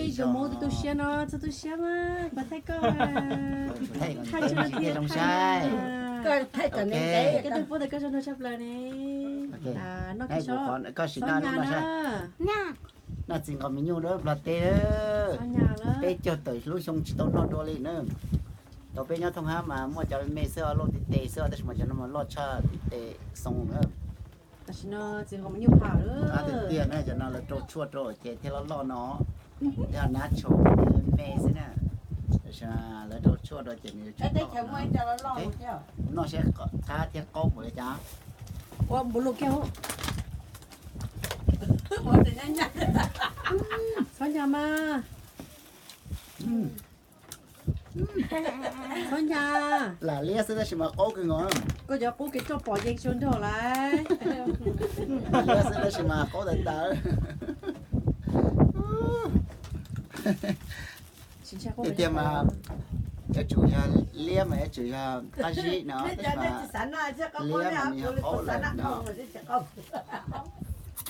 Ib zaug mus tu tu siab no, txhob tu siab mas, kuv thaij koj. Thaij zoo saib. Koj thaij tau ntev, koj tus pub tau koj zoo nraug tshaj plaws ne. Noj koj sim noj na. Noj txiv nqos me nyuj lawm Nplog teb. Peb caug tawm lub xyoo tsis tau noj dua li na. Tau peb nyob Thoob Hab mas muaj cov me xwb, loj tib teg xwb, tab sis mas cov no mas loj tshaj tib teg xoo na. Tam sim no txiv nqos me nyuj pham lawm. Tiag tiag na, cov no lawv rau tshuaj rau ces thiaj loj loj no. Yog nab tshau me me xwb na. Tam sim lawv rau tshuaj rau ces nws tsis loj no. Noj seb qab thiab qaub npaum li cas. Ua npaum lus kiag. Txhob nyas mas. Txhob nyas. Lam liab xwb tab sis mas qaub kawg nkaus. Koj cov qub kev roj pom yeej tsis ua nraug lawm. Lam liab xwb tab sis mas qaub tas tas. Tiag tiag mas yuav tsum yog liab mas yuav tsum yog qab zib no, tab sis mas liab mas nws yog qaub lawm no.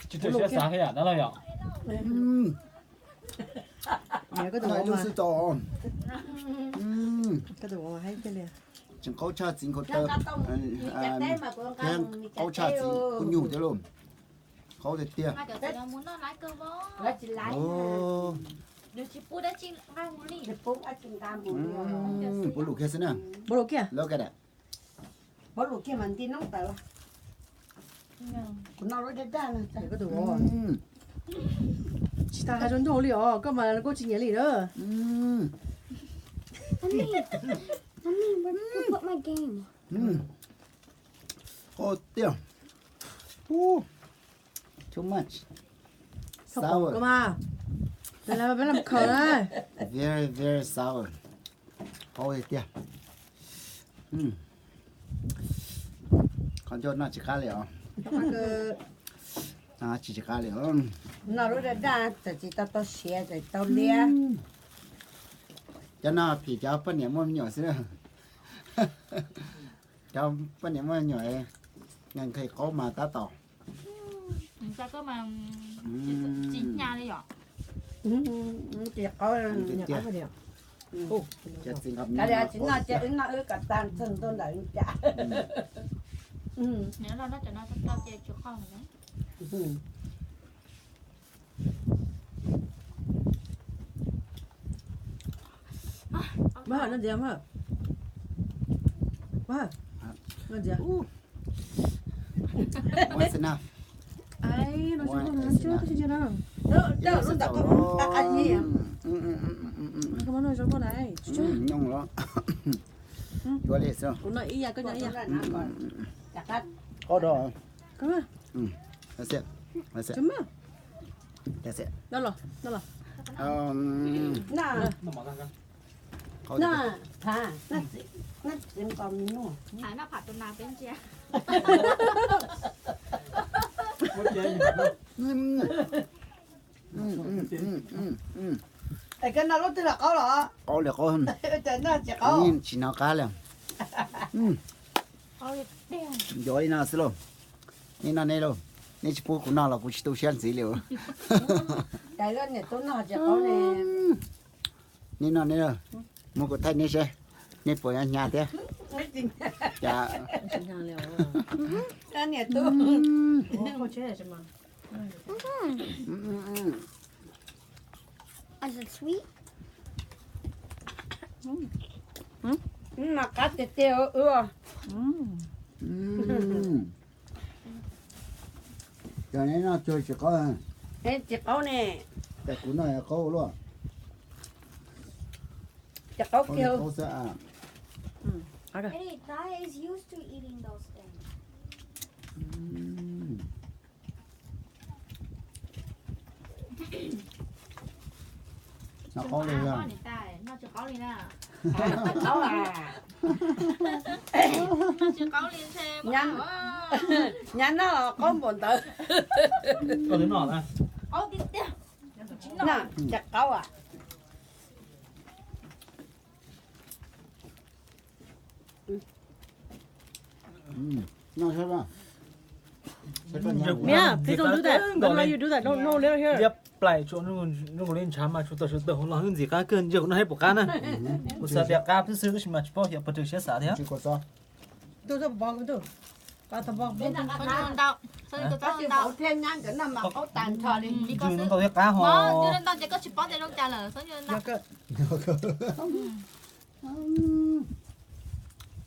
Tsis tau siab xav thiab yom, dab laug yom. Noj ib lub xwb tau. Tseem qaub tshaj txiv nkhaus taw, thiab qaub tshaj txiv kuj nyuj thiab lauj. Qaub tiag tiag. Pub lus kiag xwb na. Pub lus kiag. Pub lus kiag mas nti noob tawm los. Kuv noj lub daj daj no. Tsis tas hais zoo nraug li os, koj mas koj tsis nyiam li na. Qaub tiag. Too much. Sour. Very, very sour. Qaub tiag tiag. Qhov ncauj noj tsis qab li os. Tsis tsis qab li. Noj lub daj daj txawm tsis tau tau siav txawm tau liab. Cov no phim cov poj niam muaj me nyuam xwb. Cov poj niam muaj me nyuam nqhis qaub mas tab tom. Tsis hnyav li yom. Tsis qaub. Tsis noj ces wb noj wb kom tag txog ntua ntawm li cas. Noj cov no tau ces tsis qoj. Maj, noj ntxiv maj. Maj, noj ntxiv. One is enough. Ai, no tsis muaj no, tsis muaj no. Koj muab noj zoo koj na. Nyooj los. Yuav li xwb. Kuv noj ib yam, koj noj ib yam. Qaub dog. That's it. That's it. That's it. Noj los, noj los. Um, Es koj noj lub twg los qaub los? Qaub li qaub. Tsis hnov qab li. Nco li no xwb lauj. Nej noj nej lauj. Nej tsis pub kuv noj los kuv tsis tu siab ntxiv li. Nej noj nej lauj. Muab kuv thaij nej seb nej puas yuav hnyav thiab. Cas. Is it sweet? Mas qab tiag tiag. Cas neb noj cuag tsis qaub. Tsis qaub ne. Cas kuv noj qaub luaj. Tsis qaub kiag. Qaub xwb. Hey, Dai is used to eating those things. Noj qaub li os. Noj tsis qaub li na. Noj tsis qaub li ntshe. Nyab noj qaub npaum ntawd. Qaub tiag tiag. Tsis qaub. Mia, please don't do that. Don't let you do that. No, no, little here. Plaim tsuas zoo nkaus li ntshav mas tsuas tawm sawv tawm hauv los ntxim qab kawg, ntsia kuv noj hib puas qab na. Kuv xav tias qab xwb xwb tab sis mas tsis paub xyov puas tsawg siab xav thiab. Ntau thiab qab ho.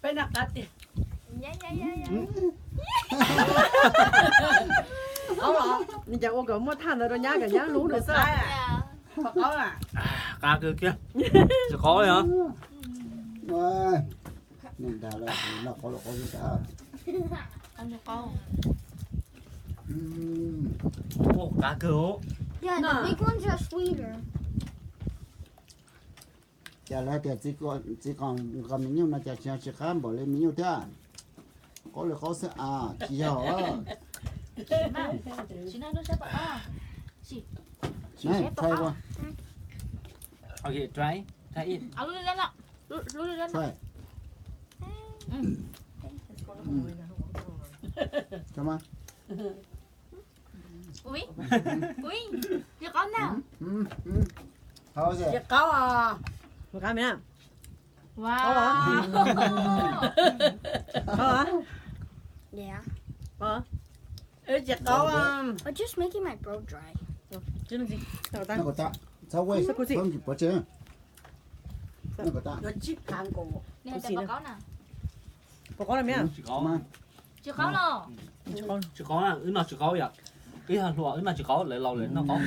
Peb noj qab tiag. Nws cas ua kom muaj thaj ntawd rau nyab kom nyab hlub nws xwb. Qab kawg kiag. Tsis qab li os. Qab kawg. Yeah, the big ones are sweeter. Cas lawv tias txiv qos me nyuj no cas tsis qab npaum li me nyuj thiab. Qaub li qaub xwb as, tsis yog. Try ua. Okay, try. Try it. Try. Try. Ui, ui, tsis qaub na. Tsis qaub os. Qab me. Wow. Qaub os. Yeah. Qaub. Tsis qaub. I'm just making my throat dry. Txhob ua, txhob tsis pov tseg. Yuav tsib phav nkaus. Puas qaub na? Tsis qaub los? Tsis qaub, wb noj tsis qaub yom. Wb yog hluas wb noj tsis qaub, lawv laus lawv noj qaub.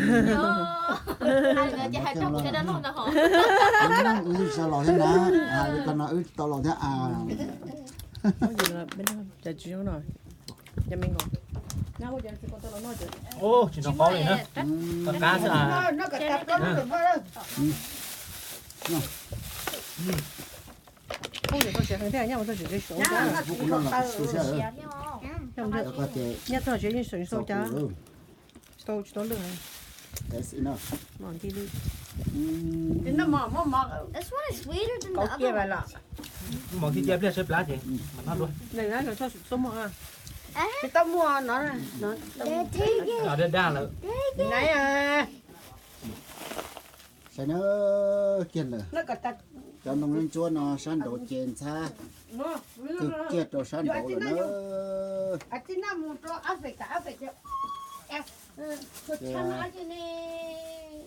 Hais tias hais rau kuv cov dab laug ntag hos. Wb yeej tsis tau laus thiab na, hais li ko no wb tsis tau laus thiab. Tsis noj qaub li na. Qab xwb. Nyob txog siav yeej seem sau cas. Tsis tau, tsis tau lwj. This one is sweeter than the other one. Mos kiag cia pliag saib plab ces mam noj dua. Tsis tau muaj no. Daj daj lawm. Saib na, kiag lawm. Cov ntoo ntsuab no sab nraud ces ntxhab kawg kiag rau sab nraud lawm na.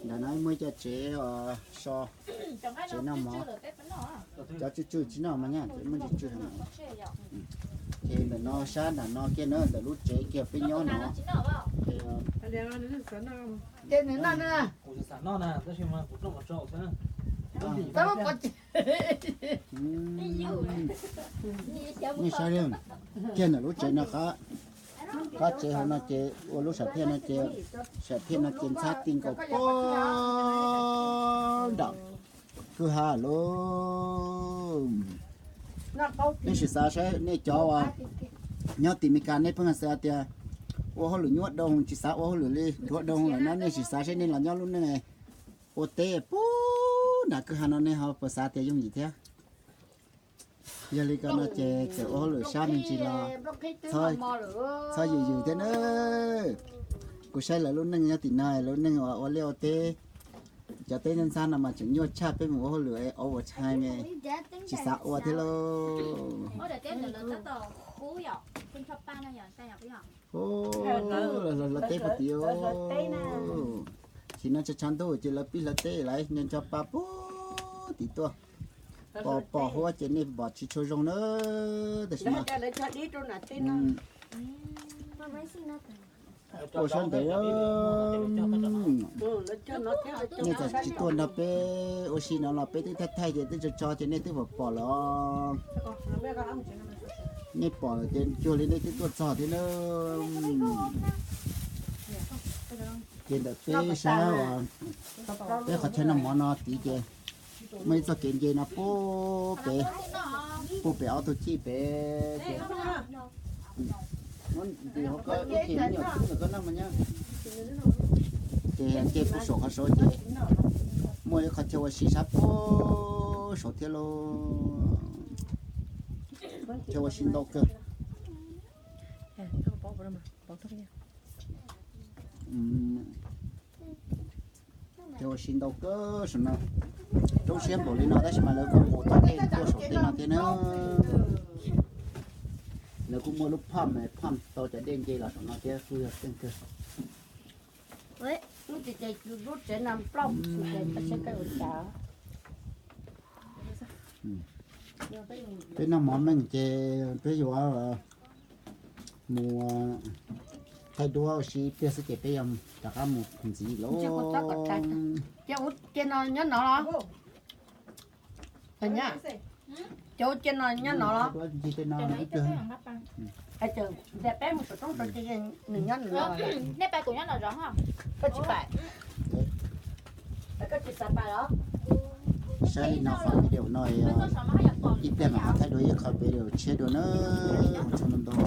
Ntawm no muaj cov tsev so, tsev noj mov. Cov tswj tswj tsis noj mas nyaj, muaj tswj tswj. Ces ntawm no sab nram no kiag na, ntawm lub tsev kiag peb nyob no. Nej saib kiag ntawm lub tsev no qab, qab tsev hauv no ces ua lub sam phiaj no ces, sam phiaj no ces ntxhab ti nkaus pag nram kwj ha lauj. Nej sim xav saib nej cov uas nyob tim Meskas nej pheej xav tias ua hauj lwm nyuaj doo tsis xav ua hauj lwm li, dhuav doo lawm no nej sim xav saib nej los nyob lub neej ua teb pag nram kwj ha no nej ho puas xav tias yooj yim thiab. Yog li ko no ces txawm ua hauj lwm sab me ntsis los txhob yws yws thiab na. Kuv saib lawv lub neej nyob tim no, lub neej uas ua liaj ua teb, cov teb ntxhab no mas tseem nyuaj tshaj, peb mus ua hauj lwm overtime me tsis xav ua thiab lauj. Hlawv teb puag tim, tsis no tshav tshav ntuj ces lawv pib hlawv teb lawm, nco nco pa puag tim tuaj. Pom pom huab ces nej pom tsis tshua zoo na, tab sis mas tuaj sab ntawd, nej txawm tsis tuaj nrog peb ua si no los peb twb thaij thaij ces twb tso tso ces nej twb pom pom lawm. Nej pom lawm ces cuag li nej twb tuaj txog thiab na. Ces ntawm peb sab uas peb qhov chaw noj mov no tid ces muaj ib txoj kev nce no puag pem, puag pem ob tug cij pem ces, ces nce puag saum qhov saud ces muaj ib qhov chaw ua si sab puag saud thiab lauj. Chaw ua si ntau kawg. Mm. Ua si ntau kawg saum no, roob siab npaum li no tab sis mas lawv kuj mus tau dej tuaj saum tej no thiab na. Lawv kuj muaj lub phaj mas phaj tau cov dej nce los saum no thiab kuj yog keej kawg. Lub tsev no nploj, peb noj mov meej ces peb yuav mus thaij duab ua si ib pliag xwb ces peb yuav rov qab mus ntxiv lawm. Ces ua cia no nyob no los? Ces ua cia no nyob no los? Ntxiv tej no ib pliag. Ces peb mus saum roob rau ces nws nyob nws no. Nej pais kuv nyob no zov. Koj tsis pais? Koj tsis pais pais los? Saib li no qhov video no ib pliag mam ho thaij dua ib qho video tshiab dua na. Ua tsaug ntau ntau.